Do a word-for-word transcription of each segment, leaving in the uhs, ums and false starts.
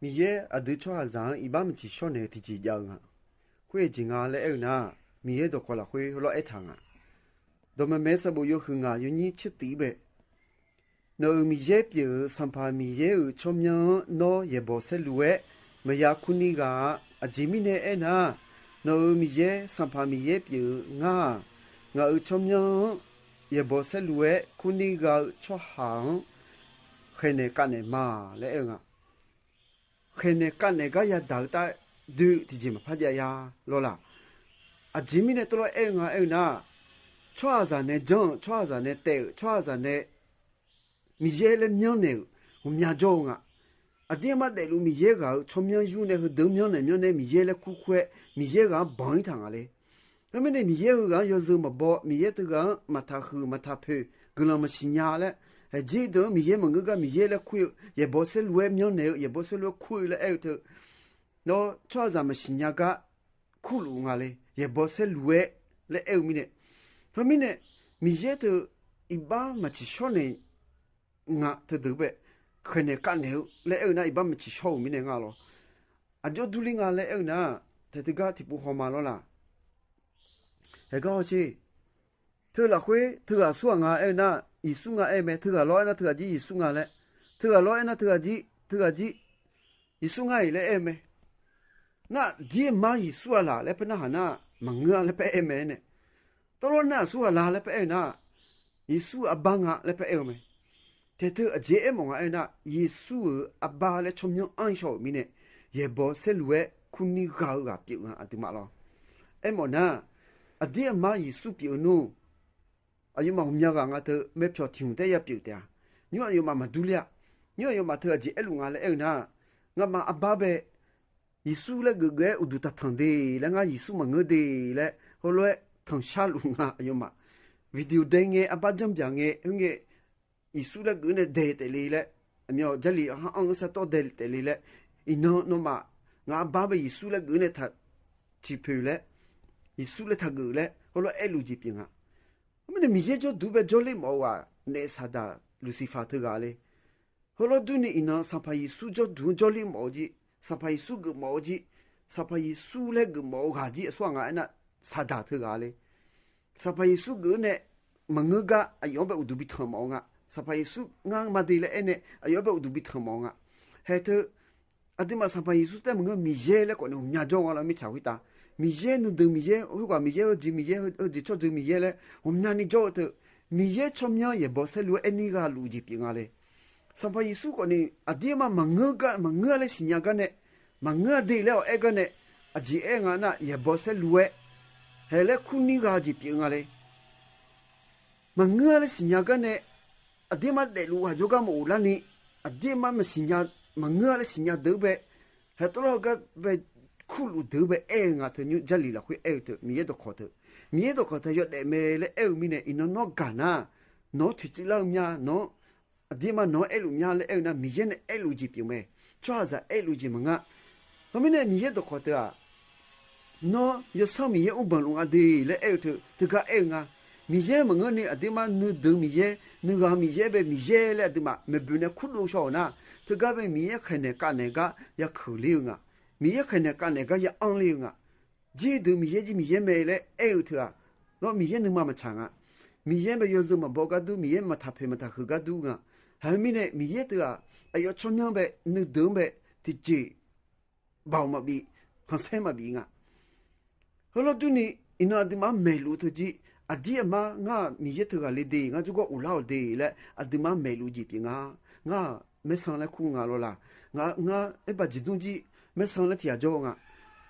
Miqyaer aqdui tsawrhaqzaq-anr iqbax maqtsiqshawr naeq-eu tiqjeq jav-eu nga. Khoer-aq jeq nga laer aer-eu nar, Miqyaer dawqkawq lafkhoer heulof-aer aertaq nga. Dawqmaeq maeq-eu sanqbof yawhuiq ngaq yawnyir tsertif bae, Nawq-euq Miqyaer pyeuf-euq Sanqpaq Miqyaer-euq tsawrmyanr-anr nawr yaeqbawq saerlu-aer maqya kur nir ghaq-a. Aqjeq mirnae aernar, nawq-euq Miqyaer, Sanqpaq Miqyaer pyeuf-eu ngar-aq, ngaq-euq tsawrmyanr-anr yaeqbawq saerlu-aer kur nir gha-eu tsawrhaq-anr khaeqnaeq kavnaeq ma laer aer-eu nga. Khaeqnaeq kavnaeq gar yadaq-eu tav doe-eu tiqjeq maqpar jav ya lawr laq. Aqjeq mirnae tawvlawr aer-eu nga aer-eu nar, tsawrhaqzaq nae janr-euq, tsawrhaqzaq nae taef-euq, tsawrhaqzaq nae Miqyaer laer myanrnaeq-euq ghawqmya jawr-eu nga. Aqdirmar daefluf Miqyaer ghaq-euq tsawrmyanr yur nae heudeuq-anr myanrnaeq myanrnaeq Miqyaer laer kurkur-aer Miqyaer ghaq-anr banq-ir taq nga le. Khoermirnae Miqyaer heughaq-anr yawzeu maqbaw, Miqyaer teughaq-anr maqtaq huiq maqtaq poeq, guiqlanq maqsiq nya laer, aqjeq deuq-anr Miqyaer maqngeur gar Miqyaer laer kur-eu, yaeqbawq saerlu-aer myanrnaeq-eu, yaeqbawq saerlu-aer kur-eu laer aer-eu teu, nawr tsawrhaqzaq maqsiq nya gar kurluf nga le, yaeqbawq saerlu-aer laer aer-eu mirnae. Khoermirnae Miqyaer teu iqbax maqtsiqshawr naeq nga teudeuq bae, khaeqnaeq kavnaeq-eu laer aer-eu nar iqbax maqtsiqshawr-euq mirnae nga lawr. Aqjox durler nga laer aer-eu nar, taeq teugar tiqpov hawma lawr laq. Haegar hawsher. Teu lafkhoer teughaq aqsur ghaq nga aer-eu nar, Yeqsur nga aer mae. Teughaq lawr aernar teughaq jir Yeqsur nga laer. Teughaq lawr aernar teughaq jir, teughaq jir Yeqsur nga-iq laer aer-eu mae. Nar dirmar Yeqsur-a laq laer paer narhaq nar, maqngeur-a laer paer aer mae nae. Tawvlawr nar aqsur ghaq la laer paer aer-eu nar, Yeqsur-euq arbar nga laer paer aer-eu mae. Taeq teu aqjeq aermawf nga aer-eu nar, Yeqsur-euq arbar laer tsawrmyanr anr shaw-euq mirnae, yaeqbawq saerlu-aer kur nir gha-eu ghaq pyeuf nga aqduimaf lawr. Aermawf nar, aqdir aqmar Yeqsur pyeuf-eu nmr, aqyawfmaf ghawqmya ghaq nga teu maerpyawq tiq hmq taef-aer ya pyeuf taef-a. Nymr aqyawfmaf maqdur ler-a. Nymr aqyawfmaf teu aqjeq aerluf nga laer aer-eu nar, ngamaf arbar bae Yeqsur laer geuf geuf-aer uqduq taqtanq de laer, ngar Yeqsur maqngeur de laer heulof-aer tanqshar luf nga aqyawfmaf. Video dae ngae, arbar janrbyaq ngae, khoerngae Yeqsur laer geuf nae dae taef le laer, aqmyan Jarlif ha anr-eu sartawv dae taef le laer, iqnan nawmaf ngaq arbar bae Yeqsur laer geuf nae taq ciqpoeq laer, Yeqsur laer taqgeuf laer heulof-aer aerluf jeq pyeuf nga. Khoermirnae Miqyaer jawrduq bae jawrler mawf-eu ghaq naef Saqdaq Luqsiqfaq teughaq le. Heulof durni iqnan Sanqpaq Yeqsur jawrduq-anr jawrler mawf-eu jir, Sanqpaq Yeqsur geufmawf-eu jir, Sanqpaq Yeqsur laer geufmawf-eu ghaq jir aqsur ghaq nga aernar, Saqdaq teughaq le. Sanqpaq Yeqsur geuf-eu nae maqngeur gar aqyawf-anr bae uqduq bi tanq mawf-eu nga. Sanqpaq Yeqsur ngar ma de laer aernae aqyawf-anr bae uqduq bi tanq mawf-eu nga. Haeq teu aqduimaf Sanqpaq Yeqsur taef maqngeur, Miqyaer laer khawf nae ghawqmya jawr nga lawr mirtsaq khoertav. Miqyaer nuideuq Miqyaer, khoerghaq Miqyaer, heujeq Miqyaer, heujeq tsawrjeuq Miqyaer laer ghawqmyani jawr-eu teu, Miqyaer tsawrmyanr yaeqbawq saerlu-aer aer nir gha luf-eu jeq pyeuf nga le. Sanqpaq Yeqsur khawf ni aqdir aqmar maqngeur gar, maqngeur-a laer siqnya gar nae, maqngeur-a de laer awq aer gar nae, aqjeq aer nga nar yaeqbawq saerlu-aer haeq laer kur nir gha-eu jeq pyeuf nga le. Maqngeur-a laer siqnya gar nae, aqdir aqmar daefluf ghaq jawrgar maqghof larni, aqdir aqmar maqsiqnya, maqngeur-a laer siqnya deuq-eu bae, haeq tawvlawr-eu gar bae kurluf deuq-eu bae aer-eu nga teu nymr Jarlif lafkhoer aer-eu teu Miqyaer dawqkawq teu, Miqyaer dawqkawq teu yawdaef mae laer aer-eu mirnae iqnan nawr gaq nar, nawq-anr toeqciv lar-eu mya, nawq-anr aqdir aqmar nawq-anr aerluf mya laer aer-eu nar Miqyaer nae aerluf jeq pyeuf mae. Tsawrhaqzaq aerluf jeq maqngeur. Heumirnae Miqyaer dawqkawq teu-aq, nawr yawsanr Miqyaer ur banq luf nga de laer aer-eu teu teugar aer-eu nga. Miqyaer maqngeur ni aqdir aqmar nuideuq Miqyaer, nuighaq Miqyaer bae Miqyaer laer aqduimaf maeqboeq nae kurdov shaw-euq nar, teugar bae Miqyaer khaeqnaeq kavnaeq gar ya keuq ler-eu nga. Miqyaer khaeqnaeq kavnaeq gar ya anr ler-eu nga. Jir deuq Miqyaer jir Miqyaer mae laer aer-eu teu-aq, nawr Miqyaer nuima maqtsaq nga. Miqyaer bae yawzeu maqbaw gar dur, Miqyaer maqtaq poeq maqtaq huiq gar dur nga. Haiq mirnae Miqyaer teu-aq, aqyawf tsawrmyanr bae nuideuq-anr bae tiqjeq baoq maqbif, khanqsaer maqbif nga. Heulof durni, iqnan aqduimaf-anr maeqluf teu jir, aqdir aqmar ngar-aq Miqyaer teughaq le de, ngar jawrgar uqlar-awq de laer aqduimaf-anr maeqluf jeq pyeuf nga. Ngar-aq maersan laer kur nga lawr laq. Ngar, ngar aerbar jeqdmr jir maersan laer tiq ghaq jawr nga.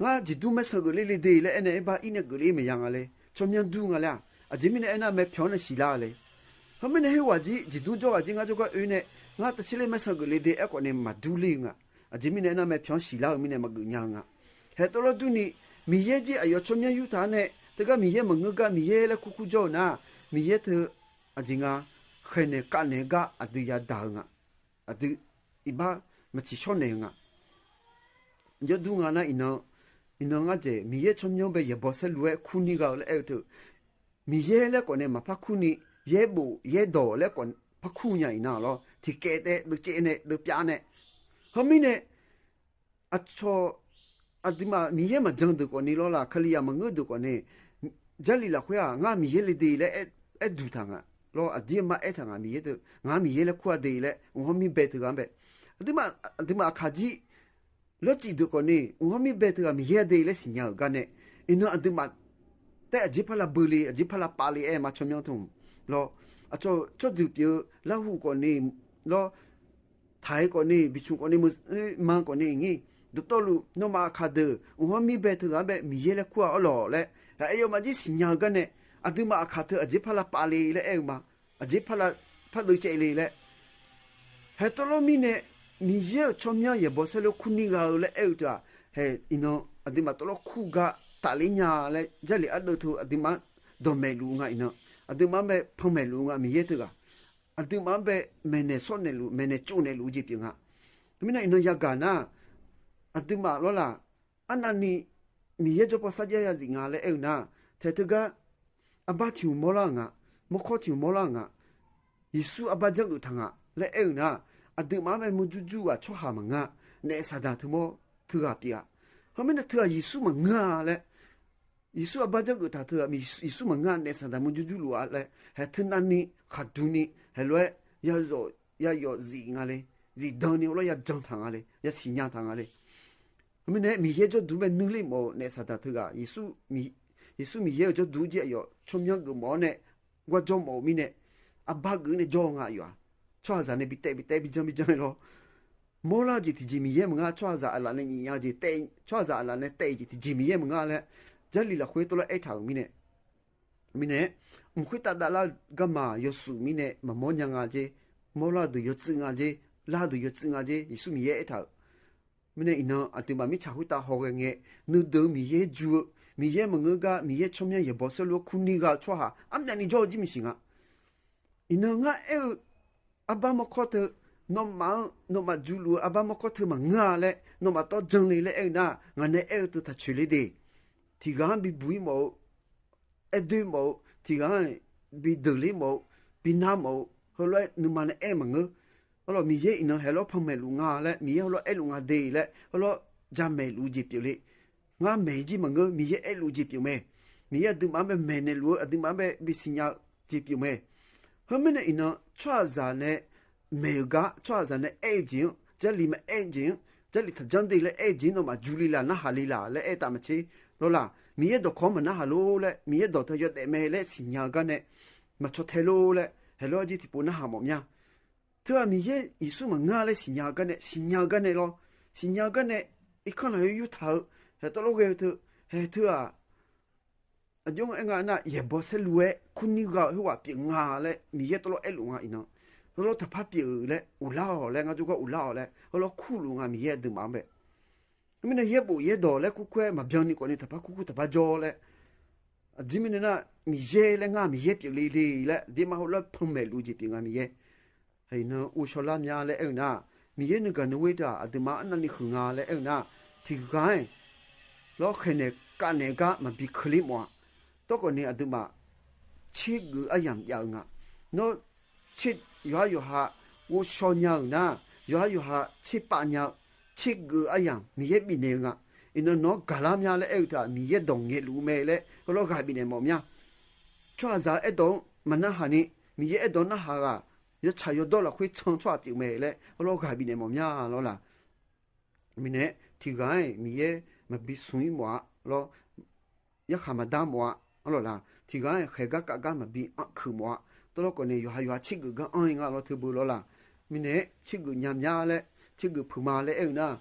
Ngar jeqdmr maersan geufler le de laer aernae aerbar irnae geufler maqya nga le. Tsawrmyanr dur nga laer-aq, aqjeq mirnae aernar, maerpyawq-anr nae siqlar-a le. Heumirnae khoerghaq jir jeqdmr jawr ghaq jir ngar jawrgar oe nae, ngar taqcer ler maersan geufle de aerkhawf nae maqdur ler-eu nga. Aqjeq mirnae aernar, maerpyawq-anr siqlar-eu mirnae maqgeuf nya-eu nga. Haeq tawvlawr durni, Miqyaer jir aqyawf tsawrmyanr yurtaq-anr nae teugar Miqyaer maqngeur gar Miqyaer laer kurkur jawr-eu nar, Miqyaer teu aqjeq nga khaeqnaeq kavnaeq-eu gar aqdui yadaq-eu nga. Aqdui iqbax maqtsiqshawr naeq-eu nga. Jawrdur nga nar, iqnan ngar dzaeq Miqyaer tsawrmyanr bae yaeqbawq saerlu-aer kur nir gha-eu laer aer-eu teu, Miqyaer laer khawf nae maqpar kur ni, yaerbof yaerdawq laer khawf par kur nya iqnan lawr, tiqkaev taev deuvcaev nae deuvpyav nae. Heumirnae aqcawq aqduimaf Miqyaer maqjan deuq khawfni lawrlaq, Kalizaq maqngeur deuq khawfni, Jarlif lafkhoer-aq ngar Miqyaer le de laer aer, aerduq taq nga. Lawr, aqdir mar aertaq nga, Miqyaer teu ngaq Miqyaer laer kur-a de laer mqhawr mir bae teughaq-anr bae. Aqduimaf, aqduimaf aqkaq jir lawrcif deuq khawfni mqhawr mir bae teughaq Miqyaer de laer siqnya-euq gar nae, iqnan aqduimaf taef aqjeq par lav beu le, aqjeq par lav pav le aer ma tsawrmyanr tmq. Lawr, aqcawq tsawrjeuq pyeuf-eu larhu khawfni, lawr, taq-eu khawfni, biqcmq khawfni, meuq, ma khawfni ngir, dawqtawvluf nawmaf aqkaq deuq mqhawr mir bae teughaq-anr bae Miqyaer laer kur-a awr lawq laer, aqyawfmaf jir siqnya-eu gar nae, aqduimaf aqkaq teu aqjeq par lav pav le laer aer-eu ma. Aqjeq par lav, par deuv caev le laer, haeq tawvlawr mirnae, Miqyaer-euq tsawrmyanr yaeqbawq saerlu kur nir gha-eu laer aer-eu teu-aq, haeq iqnan aqduimaf tawvlawr kur gar tafler nya laer Jarlif ardeuv teu aqduimaf-anr dawqmaeq luf-eu nga. Iqnan aqduimaf-anr bae panmaeq luf-eu nga. Miqyaer teughaq aqduimaf-anr bae maeqnaeq shawrnaeq luf, maeqnaeq tsovnaeq luf-eu jeq pyeuf nga. Mirnae iqnan yagaq nar, aqduimaf lawrlaq, arnavni Miqyaer jawrpaw sarjax yazif nga laer aer-eu nar, taeq teugar arbar tiq hmq mawrlar-euq nga, mawrkawr tiq hmq mawrlar-euq nga, Yeqsur arbar janrgeuf taq nga laer aer-eu nar, aqduimaf-anr bae murjur jur-aq tsawrhaq maqngeur-a. Naef Saqdaq teumawr teughaq pyeuf-a. Heumirnae teughaq Yeqsur maqngeur-a laer, Yeqsur arbar janrgeuf taq teughaq Yeqsur maqngeur-a, naef Saqdaq murjur jurluf-a laer haeq teunavni khaqduq ni haeq lof-aer yayawf, yayawf zif nga le, zifdan ni heulof-aer yajan taq nga le, yasiqnya taq nga le. Heumirnae Miqyaer jawrduq bae nuir ler mawf-eu naef Saqdaq teughaq, Yeqsur Miqyaer-euq jawrduq jir aqyawf tsawrmyanr geufmawf-awr nae, garjawr mawf-eu mirnae, arbar geuf nae jawr-eu nga aqyawf-aq. Tsawrhaqzaq nae bi taev bi taev bi jan bi jan-aer lawr, mawrlar-eu jeq tiqjeq Miqyaer maqngeur-a, tsawrhaqzaq aqlaf nae nyif nya-eu jeq, tsawrhaqzaq aqlaf nae taev-eu jeq tiqjeq Miqyaer maqngeur-a laer, Jarlif lafkhoer tawvlawr aertaq-euq mirnae, mirnae-aer, mq khoertav davlar-eu garma yawshuif mirnae maqmawr nya nga jer, mawrlar-eu deuq yawtsuif nga jer, lar-eu deuq yawtsuif nga jer, Yeqsur Miqyaer aertaq-euq. Mirnae iqnan aqduimaf mirtsaq khoertav hawghae ngae, nuideuq-eu Miqyaer ju-eu, Miqyaer maqngeur gar Miqyaer tsawrmyanr yaeqbawq saerlu-aer kur nir gha-eu tsawrhaq armyavni jawr-eu jir maqsiq nga. Iqnan ngar aer-eu arbar mawrkawr teu, nawmaf-anr nawmaf juluf-eu arbar mawrkawr teu maqngeur-a laer nawmaf tawv jan le laer aer-eu nar, ngaq nae aer-eu teu taq coeq le de. Tiqghaq-anr bibuq-ir mawf-eu, aerdoer mawf-eu, tiqghaq-anr bideuq ler mawf-eu, binar mawf-eu, heulof-aer nuima nae aer maqngeur. Arlawq, Miqyaer iqnan haeq lawr panmaeq luf nga laer, Miqyaer heulof-aer aerluf nga de laer, heulof-aer jamaeq luf-eu jeq pyeuf le. Ngar maeq jir maqngeur, Miqyaer aerluf-eu jeq pyeuf mae. Miqyaer aqduimaf-anr bae maeqnaeq luf-eu, aqduimaf-anr bae bisiqnya-eu jeq pyeuf mae. Heumirnae iqnan tsawrhaqzaq nae maeq-euq gar, tsawrhaqzaq nae aer-eu jeq-anr, Jarlif maqaer-eu jeq-anr, Jarlif taqjanr de laer aer-eu jeq-anr nawmaf ju le laq, narhaq le laq laer aertaq maqtser lawrlaq. Miqyaer dawqkawq-anr maqnarhaq lor laer, Miqyaer dawq teu yawdaef mae laer siqnya-eu gar nae maqcaw tae lor laer, haeq lawr jir tiqpov narhaq mawf mya. Teughaq Miqyaer Yeqsur maqngeur-a laer siqnya-eu gar nae, siqnya-eu gar nae lawr, siqnya-eu gar nae irkanr lafkhoer yurtaq-eu, haeq tawvlawr ghae-eu teu, haeq teu-aq, aqjox-aer nga nar, yaeqbawq saerlu-aer kur nir gha-eu khoerghaq pyeuf nga laer Miqyaer tawvlawr aerluf nga iqnan. Heulof taqpar pyeuf-eu laer, uqlar-awq laer, ngar jawrgar uqlar-awq laer heulof kurluf nga Miqyaer aqduimaf-anr bae. Mirnae yaerbof yaerdawq laer kurkur-aer maqbyan ni khawfni taqpar kurkur taqpar jawr laer. Aqjeq mirnae nar, Miqyaer laer ngar Miqyaer pyeuf le le laer aqdirmar heulof-aer panmaeq luf-eu jeq pyeuf nga Miqyaer. Iqnan ghovshaw lar mya laer aer-eu nar, Miqyaer nuigaq nuighoer teu-aq aqduimaf arnavni huiq nga laer aer-eu nar, tiqghaq-aer lawr khaeqnaeq kavnaeq gar maqbi keuvler mawf-a. Tawrkhawf ni aqduimaf tsergeuf aryamq jav-eu nga. Nawr tser, yawqha yawqha ghovshaw nya-euq nar, yawqha yawqha tserpav nya-eu tsergeuf aryamq Miqyaer bifnaeq-eu nga. Iqnan nawq-anr gaqlar mya laer aer-eu teu-aq, Miqyaer dawq ngaeqluf-eu mae laer heulof-aer ghaq bifnaeq mawf mya. Tsawrhaqzaq aerdawq-anr maqnarhaq ni, Miqyaer aerdawq narhaq ghaq, yawtsaq yawdawr lafkhoer can tsawrhaq pyeuf mae laer heulof-aer ghaq bifnaeq mawf mya lawrlaq. Mirnae-aer tiqghaq-aer Miqyaer maqbi smq-ir mawf-a lawr, yarkhaq maqdar mawf-a. Arlawq laq, tiqghaq-aer khaeq gar kaf gar maqbi anr keuq mawf-a. Tawrlawr khawf nae yawqha yawqha tsergeuf gar anr-ir nga lawr teu beu lawrlaq. Mirnae-aer tsergeuf nya mya laer, tsergeuf puiq ma laer aer-eu nar,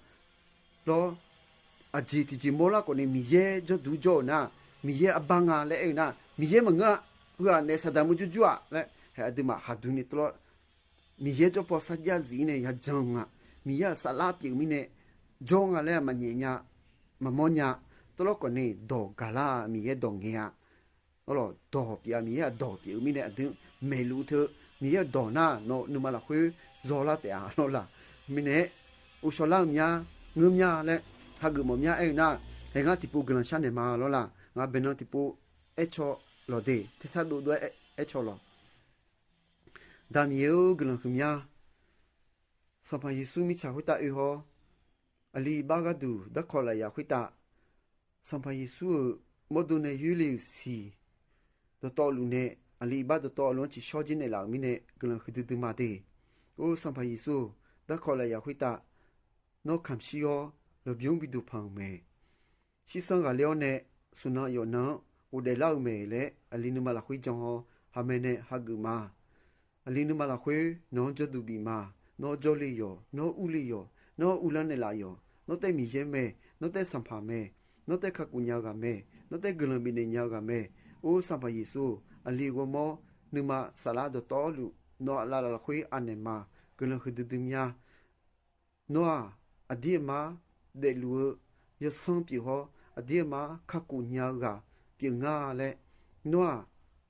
lawr, aqjeq tiqjeq mawrlar khawf ni Miqyaer jawrduq jawr-eu nar, Miqyaer arbar nga laer aer-eu nar, Miqyaer maqngeur-a, heu-aq naef saqdaq murjur jur-aq laer hae aqduimaf khaqduq ni tawrlawr Miqyaer jawrpaw sarjax zif-ir nae yajan-eu nga. Miqyaer-aq saflar pyeuf mirnae jawr nga laer maqnyaef nya, maqmawr nya. Tawrlawr khawf nae dawq gaqlar-a, Miqyaer dawq ngaeq-a. Arlawq, dawq pyeuf-a, Miqyaer-aq dawq pyeuf-eu mirnae aqdui-anr maeqluf teu, Miqyaer-euq dawq nar nawq nuima lafkhoer zawlar taef-a lawrlaq. Mirnae-aer ghovshaw lar-eu mya, ngeur mya laer hageuf mawf mya aer-eu nar, hae ngar tiqpov guiqlanq sharnaeq ma lawrlaq. Ngar baeqnan tiqpov aercaw lawq de, tersar dovdov-aer aercaw lawq. Da Miqyaer-eu guiqlanq huiqmya. Sanqpaq Yeqsur mirtsaq khoertav oe haw-awr, aqli iqbax gharduq darkawq lafyaq khoertav, Sanqpaq Yeqsur-euq mawrdo nae yoerle-euq siq dawqtawvluf nae, aqli iqbax dawqtawvluf-anr ciqshawr jir naeqlaf-euq mirnae guiqlanq huiqdui dui ma de. Or Sanqpaq Yeqsur-or, darkawq lafyaq khoertav Nawr kamq shir-awr, lmqbymr bi duqpanq-euq mae. Shirsanr ghaqler-awr nae, smq nan yawf nan-anr ghofdaef lar-eu mae laer aqli nuima lafkhoer jan-awr, haqmae nae hageuf ma. Aqli nuima lafkhoer nawq-anr jawrduq bif ma. Nawr jawrle yawq, nawr urle yawq, nawr uvlanr naeqlaf yawq. Nawr taef Miqyaer mae, nawr taef Sanqpaq mae, nawr taef kakhof nya-eu ghaq mae, nawr taef guiqlanq bifnaeq nya-eu ghaq mae. Or Sanqpaq Yeqsur-or, aqli ghawrmawr nuima saflar dawqtawvluf nawq-eu aqlaf lafkhoer anaeq ma. Guiqlanq huiqdui dui mya. Nawr-aq, aqdir aqmar daefluf-eu yawsanr pyeuf hawr, aqdir aqmar kakhof nya-eu ghaq pyeuf ngar laer, nawr-aq,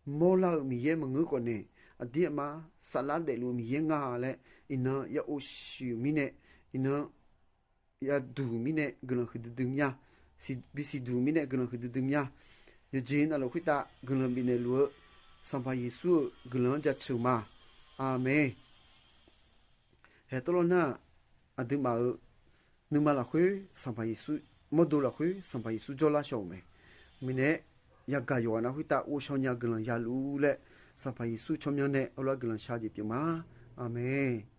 mawrlar-euq Miqyaer maqngeur khawf nae, aqdir aqmar saflar daefluf-eu Miqyaer nga laer, iqnan ya of siq-euq mirnae, iqnan yaduq mirnae guiqlanq huiqdui dui mya. Bisiq duq mirnae guiqlanq huiqdui dui mya. Yawqjeq navluf khoertav guiqlanq bifnaeq luf-eu Sanqpaq Yeqsur-euq guiqlanq-anr jaceuq ma. Aqmeq. Haeq tawvlawr nar-aq, aqduimaf-euq nuima lafkhoer Sanqpaq Yeqsur, mawrdo lafkhoer Sanqpaq Yeqsur jawrlar shawq-euq mae. Mirnae-aer yagaq yawqghaq nar khoertav ghovshaw nya guiqlanq yaluf laer, Sanqpaq Yeqsur tsawrmyanr nae arlar guiqlanq shar jeq pyeuf ma. Aqmeq.